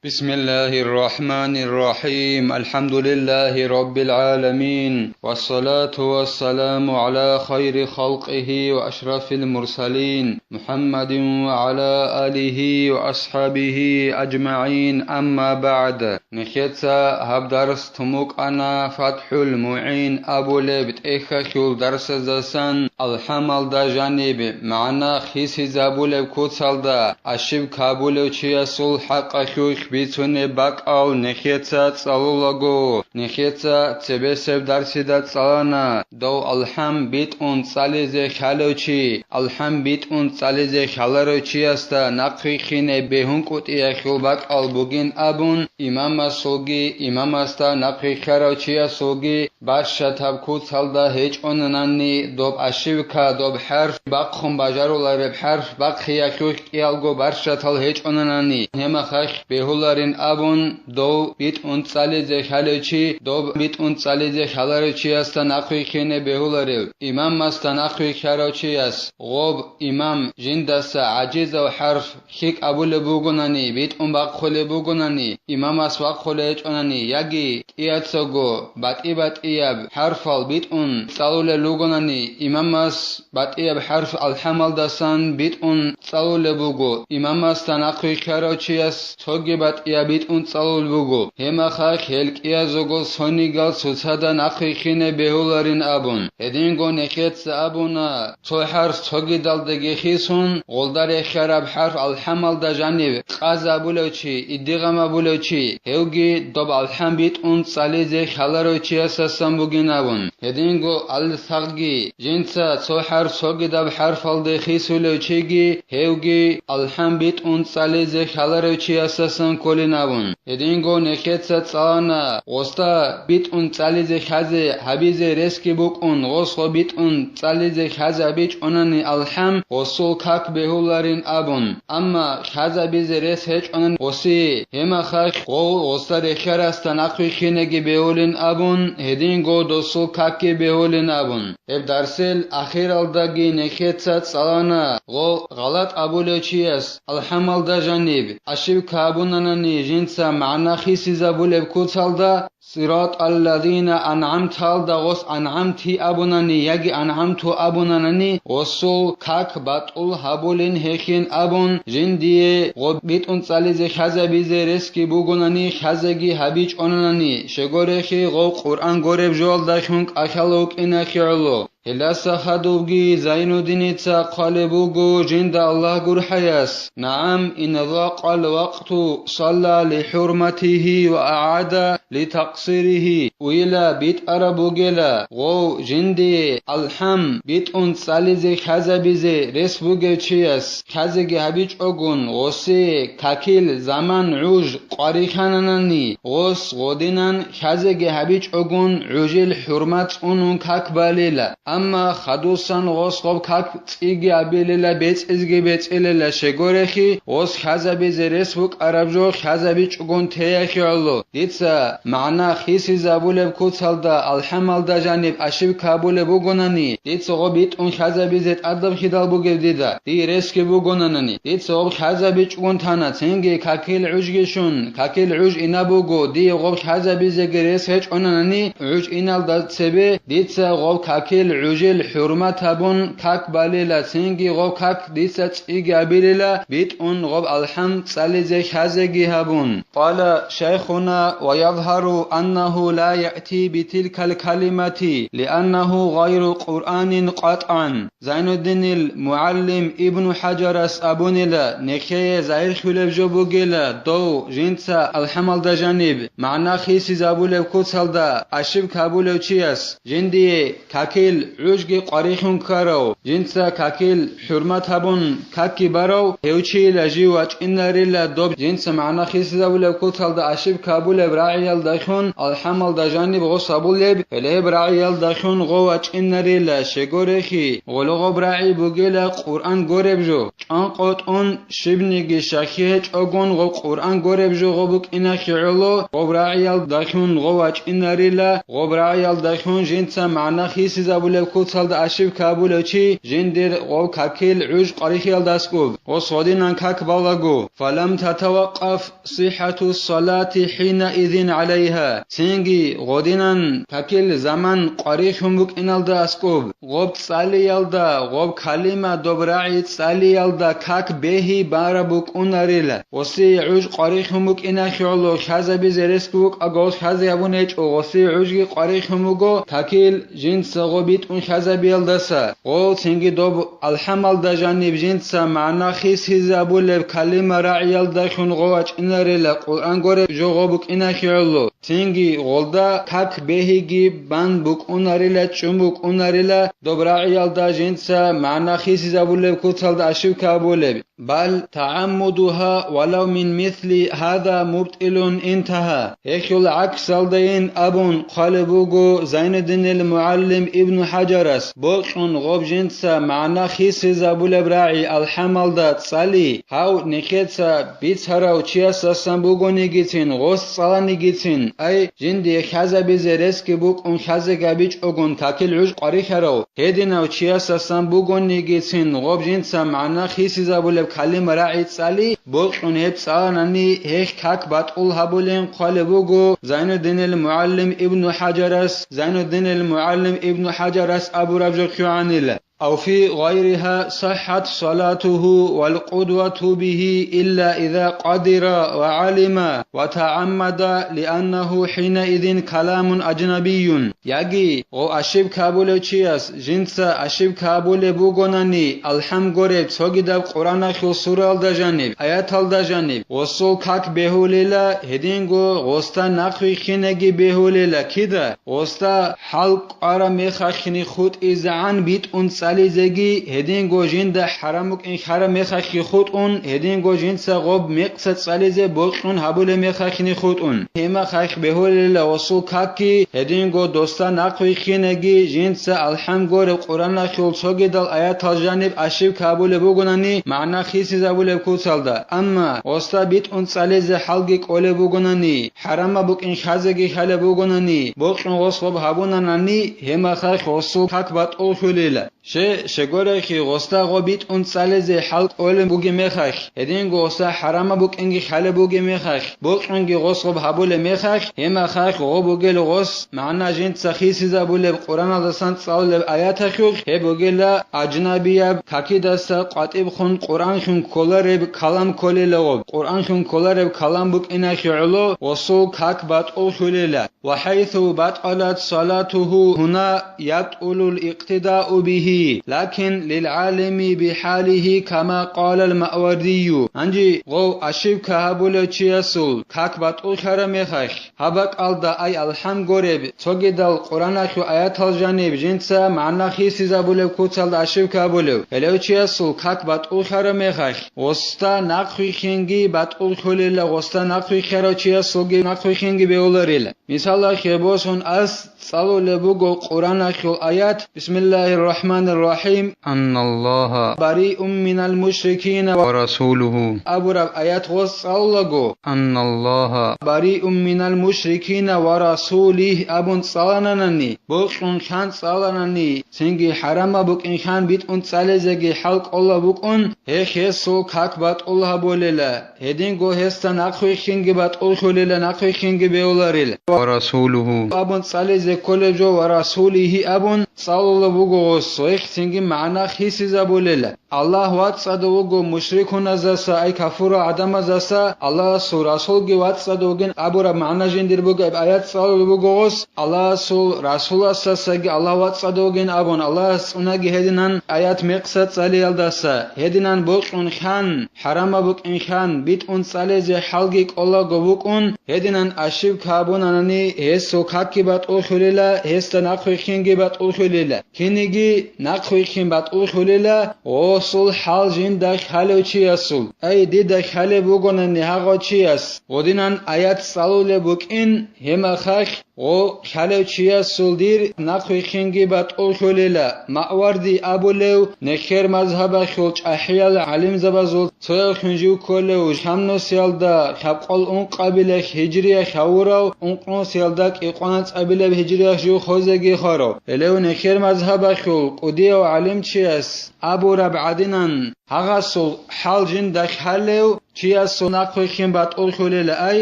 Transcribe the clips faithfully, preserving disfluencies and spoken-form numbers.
بسم الله الرحمن الرحيم. الحمد لله رب العالمين. والصلاة والسلام على خير خلقه وأشرف المرسلين محمد وعلى آله وأصحابه أجمعين. أما بعد. Нехеца гьаб дарс тумукъана ФатхӀул МугӀин абулеб тӀехьалъул дарсаздасан, алхӀамалда жаниб, магӀна хисизабулеб куцалда, ашиб кабулев чиясул хӀакъалъулъ бицунеб бакӀал нехеца цӀалулаго, нехеца цебесеб дарсида цӀалана, дов алхӀам битӀун цӀализе хьалев чи, алхӀам битӀун цӀализе хьаларев чиясда нахъвихьине бегьункӀутӀиялъул бакӀал бугин абун, имамасулги, имамасда нахъвихьарав чиясулги барщатаб куцалда гьечӀонанани, доб ашивка, доб хӀарф бахъун бажарулареб хӀарф бахъиялъулъ кӀиялго барщатал гьечӀонанани, гьемахалъ бегьуларин абун, дов битӀун цӀализе хьалев чи, доб битӀун цӀализе хьаларев чиясда нахъвихьине бегьуларев, имамасда нахъвихьарав чияс, гъоб имам жиндаса гӀажизав хӀарф лъикӀ абулеб бугонани, битӀун бахъулеб бугонани, имамас бахъулеб гьечӀонани, яги кӀияцаго батӀи-батӀияб хӀарфал битӀун цӀалулел ругонани, имамас батӀияб хӀарф алхӀамалдасан битӀун цӀалулеб буго, имамасда нахъвихьарав чияс цоги батӀияб битӀун цӀалулеб буго, гьемахалъ гьел кӀиязего сонигал цоцазда нахъвихьине бегьуларин абун. Гьединго нехеца абуна, цо хӀарф цогидалдаги хисун, гъолда рехьараб хӀарф алхӀамалда жанив къазабулев чи, иддигъамабулев чи, гьевги доб алхӀам битӀун цӀализе хьаларав чиясасан бугин абун. Гьединго алсагъги, жинца цо хӀарф цогидаб хӀарфалде хисулев чиги, гьевги алхӀам битӀун цӀализе хьаларав чиясасан кколин абун. Гьединго нехеца цӀалана, гъосда битӀун цӀализе хьазе гьабизе ресги букӀун, гъос гъо битӀун цӀализе хьазе гьабичӀонани алхӀам, гъосул как бегьуларин абун. Амма хьазабизе рес гьечӀонани гъосие, гьемахалъ гъов гъосда рехьарасда нахъвихьинеги бегьулин абун, гьединго досул какги бегьулин абун. Гьеб дарсел ахиралдаги нехеца цӀалана, гъо гъалатӀ абулев чияс алхӀамалда жаниб, ашивка абунанани жинца магӀна хисизабулеб куцалда, «Сираталлазина ан'амта»-алда гъос ан'амти абунани яги ан'амту абунанани, гъосул как батӀул гьабулин гьехин абун, жиндие гъо битӀун цӀализе хьазабизе ресги бугонани, хьазеги гьабичӀонанани, щегорехи гъо Къуръан гореб жоялдалъун кӀалъала вукӀинахи гӀоло. Гьелдаса хадубги Зайнуддиница хъвалеб буго жинда Аллагь гурхӀаяс: «НагӀам, ин закъал вакъту, салла лихӀурматигьи ва агӀада литакъсиригьи». Уйила битӀараб бугела, гъов жиндие алхӀам битӀун цӀализе хьазабизе рес бугев чияс хьазеги гьабичӀогун, гъосие какил заман гӀуж къварихьананани, гъос гъодинан хьазеги гьабичӀогун гӀужил хӀурмат цӀунун как балила. Амма хадусан гъос гъоб как цӀиги абилила, бецӀизги бецӀилила, щегорехи, гъос хьазабизе рес букӀараб жо хьазабичӀогун теяхъе гӀоло. Дица магӀна хисизабулеб куцалда алхӀамалда жаниб ашиб кабулеб бугонани, дица гъо битӀун хьазабизе тӀадаб хидал бугеб дида, дие ресги бугонанани, дица гъоб хьазабичӀгун тана, цинги какил гӀужги щун, какил гӀуж инаб буго, дие гъоб хьазабизеги рес гьечӀонанани, гӀуж иналда цебе дица гъоб какил гӀужил хӀурмат гьабун как балила, цинги гъоб как дица цӀиги абилила, битӀун гъоб алхӀам цӀализе хьазеги гьабун. Къала шайхуна ва язгьару аннагьу ла яъти битилкал калимати, лианнагьу гъайру Къуръанин къатӀан. Зайнуддинил мугӀаллим Ибну ХӀажарас абунила, нехее загьирлъулеб жо бугела, дов жинца алхӀамалда жаниб, магӀна хисизабулеб куцалда ашиб кабулев чияс, жиндие какил гӀужги къварихьун ккарав, жинца какил хӀурмат гьабун какги барав, гьев чийила жив вачӀинарила доб жинца магӀна хисизабулеб куцалда ашиб кабулеб рагӀиялдалъун алхӀамалда жаниб гъос абулеб, гьеле гьеб рагӀиялдалъун гъо вачӀинарила, щегорехи, гъоло гъоб рагӀи бугела Къуръан гореб жо. ЧӀанкъотӀун щибниги щахьи гьечӀогун гъо Къуръан гореб жо гъо букӀинахъе гӀоло, гъоб рагӀиялдалъун гъо вачӀинарила, гъоб рагӀиялдалъун жинца магӀна хисизабулеб куцалда ошибка гьабулев чи жиндир гъов какил гӀуж къварихьиялда аскӀоб, гъос гъодинан как балаго, фалам татавакъаф сихӀату салати хӀинаизин гӀалайгьа, цинги гъодинан какил заман къварихьун букӀиналда аскӀоб, гъоб цӀалиялда, гъоб калима доб рагӀи цӀалиялда как бегьи бараб букӀунарила. Гъосие гӀуж къварихьун букӀинахье гӀоло, хьазабизе ресги букӀаго, гъос хьазе гьабун гьечӀо, гъосие гӀужги къварихьун буго, какил жинца гъо битӀун хьазабиялдаса. Гъо цинги доб алхӀамалда жаниб жинца магӀна хисизабулеб калима рагӀиялдалъун гъо вачӀинарила, Къуръан гореб жо гъо букӀинахье гӀоло. Цинги гъолда как бегьиги бан букӀунарила, чӀун букӀунарила, доб рагӀиялда жинца магӀна хисизабулеб куцалда ошибка гьабулеб. Бал тагӀаммудугьа валав мин мисли гьаза мубтӀилун интагьа. Гьехьул гӀаксалдайин абун хъвалеб буго Зайнуддинил мугӀаллим Ибну ХӀажарас, бокьун гъоб жинца магӀна хисизабулеб рагӀи алхӀамалда цӀали, гьав нехеца бицарав чиясасан бугонигицин, гъос цӀаланигицин, ай, жиндие хьазабизе ресги букӀун хьазе гьабичӀогун какил гӀуж къварихьарав, гьединав чиясасан бугонигицин гъоб жинца магӀна хисизабулеб калима рагӀи цӀали, бокьун гьеб цӀаланани гьехь как батӀул гьабулин хъвалеб буго Зайнуддинил мугӀаллим Ибну ХӀажарас, Зайнуддинил мугӀаллим Ибну ХӀажарас абураб жо хъугӀанила. أو في غيرها صحت صلاته والقدوة به إلا إذا قدر وعلم وتعمد، لأنه حينئذ كلام أجنبي. Яги, гъо ошибка гьабулев чияс жинца ошибка гьабулеб бугонани, алхӀам гореб цогидаб Къуръаналъул суралда жаниб, аяталда жаниб, гъосул как бегьулила, гьединго гъосда нахъвихьинеги бегьулила, кида? Гъосда хӀал кӀвараб мехалъни хутӀизегӀан битӀун цӀализеги, гьединго жинда хӀарам букӀин хьараб мехалъги хутӀун, гьединго жинца гъоб мекъса цӀализе бокьун гьабулеб мехалъни хутӀун. Гьеб мехалъ бегьулила гъосул какги, гьединго досда нахъвихьинеги, жинца алхӀам гореб Къуръаналъул цогидал аятал жаниб ошибка гьабулеб бугонани, магӀна хисизабулеб куцалда. Амма гъосда битӀун цӀализе хӀалги кӀолеб бугонани, хӀарамаб букӀин хьазеги хьалеб бугонани, бокьун гъос гъоб гьабунанани, гьеб мехалъ гъосул как батӀуллъулила. Ще, щегорехъи, гъосда гъо битӀун цӀализе хӀал кӀолеб бугеб мехалъ, гьединго гъосда хӀарамаб букӀинги хьалеб бугеб мехалъ, бокьунги гъос гъоб гьабулеб мехалъ, гьеб мехалъ гъо бугел гъос, магӀна жинца хисизабулеб Къуръаналдасан цӀалулеб аяталъулъ, гьеб бугела ажнабияб какидаса къватӀиб хун Къуръанлъун кколареб калам кколела гъоб. Къуръанлъун кколареб калам букӀинахье гӀоло гъосул как батӀуллъулела. وحيث بطلت صلاته هنا يبطل الاقتداء به، لكن للعالم بحاله كما قال الماوردي. Гьанже гъов ошибка гьабулев чиясул как батӀуллъараб мехалъ, гьаб бакӀалда ай алхӀам гореб, цогидал Къуръаналъул аятал жаниб жинца магӀна хисизабулеб куцалда ошибка гьабулев, гьелев чиясул как батӀуллъараб мехалъ, гъосда нахъвихьинги батӀуллъулила, гъосда нахъвихьарав чиясулги нахъвихьинги бегьуларила. Мисалалъе босун, ас цӀалулеб буго Къуръаналъул аят, بسم الله الرحمن الرحيم، أن الله بريء من المشركين ورسوله абураб аят гъос цӀалулаго, أن الله بريء من المشركين ورسوله абун цӀалананани, бокьун хьан цӀаланани, цинги хӀарамаб букӀин хьан битӀун цӀализеги хӀал кӀолеб букӀун, гьехь гьесул как батӀул гьабулела. Гьединго гьесда нахъвихьинги батӀуллъулила, нахъвихьинги бегьуларила. ورسوله абун цӀализе кколеб жо, ورسوله абун цӀалулеб буго гъос, гьехь цинги магӀна хисизабулела. Аллагь вацӀцӀадав вуго мушрикуназдаса, ай кафурал гӀадамаздаса, Аллагьасул Расулги вацӀцӀадав вугин абураб магӀна жиндир бугеб аят цӀалулеб буго гъос, Аллагьасул Расуласдасаги Аллагь вацӀцӀадав вугин абун, Аллагьас цӀунаги гьединан аят мекъса цӀалиялдаса, гьединан бокьун хьан, хӀарамаб букӀин хьан, битӀун цӀализе хӀалги кӀолаго букӀун, гьединан ошибка гьабунанани, гьесул какги батӀуллъулила, гьесда нахъвихьинги батӀуллъулила. Киниги нахъвихьин батӀуллъулила гъосул хӀал жинда хьалев чиясул. Ай, дида хьалеб бугонани гьагъав чияс, гъодинан аят цӀалулеб букӀин, гьемахалъ гъо хьалев чиясул дир нахъвихьинги батӀуллъулила. Маъварди абулев нехер мазгьабалъул чӀахӀиял гӀалимзабазул цоявлъун жив кколев, шамнусиялда лъабкъол ункъабилеб гьижриялъ гьавурав, ункънусиялда кӀикъоялда анцӀабилеб гьижриялъ жив хозеги хварав. Гьелев нехер мазгьабалъул кӀудияв гӀалимчияс абураб гӀадинан, гьагъасул хӀал жинда хьалев чиясул нахъвихьин батӀуллъулила. Ай,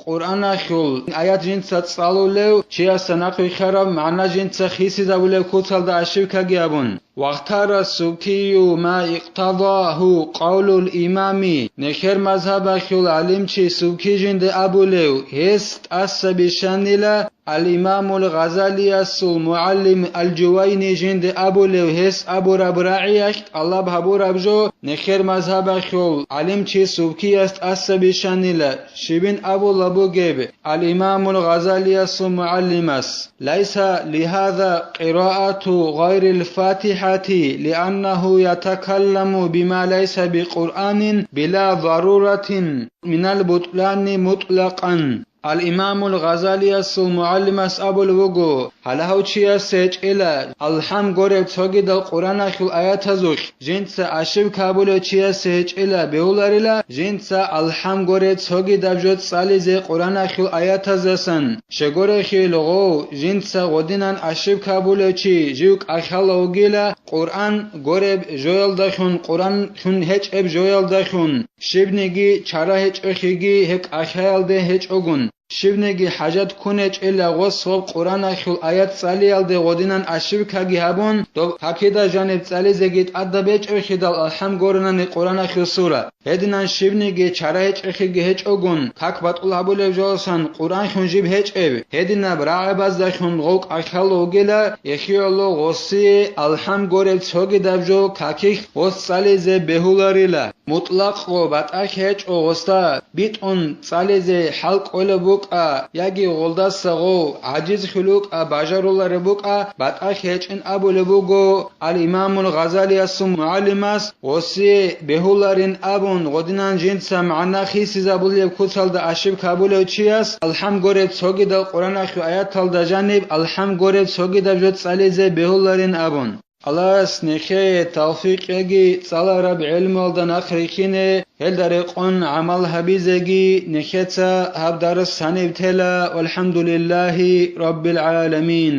Къуръаналъул аят жинца цӀалулев чиясда нахъвихьараб магӀна жинца хисизабулеб куцалда ошибкаги абун. Вахтара субкию ма икътадагьу къавлул имами, нехер мазгьабалъул гӀалимчи субки жинда абулев, гьес тӀаса бищанила, Ал-Имамул Гъазалиясул мугӀалим Ал-Жувайни жинда абулев, гьес абураб рагӀиялъ тӀалаб гьабураб жо, нехер мазгьабалъул гӀалимчи субкияс тӀаса бищанила. Щибин абула бугеб Ал-Имамул Гъазалиясул мугӀалимас: «Лайса лигьаза къираату гъайрил фатихӀати, лианнагьу ятакалламу бима лайса бикъуръанин била заруратин минал бутӀлани мутӀлакъан». Ал-Имамул Гъазалиясул мугӀалимас абулеб буго, гьале гьав чиясе гьечӀила алхӀам гореб цогидал Къуръаналъул аятазулъ, жинца ошибка гьабулев чиясе гьечӀила бегьуларила жинца алхӀам гореб цогидаб жо цӀализе Къуръаналъул аятаздасан. Щегорехил гъов, жинца гъодинан ошибка гьабулев чи жив кӀалъала вугила Къуръан гореб жоялдалъун, Къуръан лъун гьечӀеб жоялдалъун. Щибниги чара гьечӀохиги гьеб кӀалъаялде гьечӀогун, щибниги хӀажат ккун гьечӀила гъос гъоб Къуръаналъул аят цӀалиялде гъодинан ошибкаги гьабун, доб какида жаниб цӀализеги тӀадаб гьечӀохидал алхӀам горунани Къуръаналъул сура. Гьединан щибниги чара гьечӀохиги гьечӀогун, как батӀул гьабулеб жоялдасан Къуръан лъун жиб гьечӀеб, гьединаб рагӀабаздалъун гъов кӀалъала вугила, эхиялъул гъосие алхӀам гореб цогидаб жо какилъ гъос цӀализе бегьуларила. МутӀлакъго батӀалъи гьечӀо гъосда битӀун цӀализе хӀал кӀолеб букӀа яги гъолдаса гъов гӀажизлъулеб букӀа, бажарулареб букӀа, батӀалъи гьечӀин абулеб буго Ал-Имамул Гъазалиясул мугӀалимас, гъосие бегьуларин абун, гъодинан жинца магӀна хисизабулеб куцалда ошибка гьабулев чияс алхӀам гореб цогидал Къуръаналъул аяталда жаниб алхӀам гореб цогидаб жо цӀализе бегьуларин абун. Аллагьас нехее тавфикъ яги цӀалараб гӀелмуялда нахъ рихьине, гьелда рекъон гӀамал гьабизеги. Нехеца гьаб дарс гьаниб тела. ВалхӀамдулиллагьи раббил гӀаламин.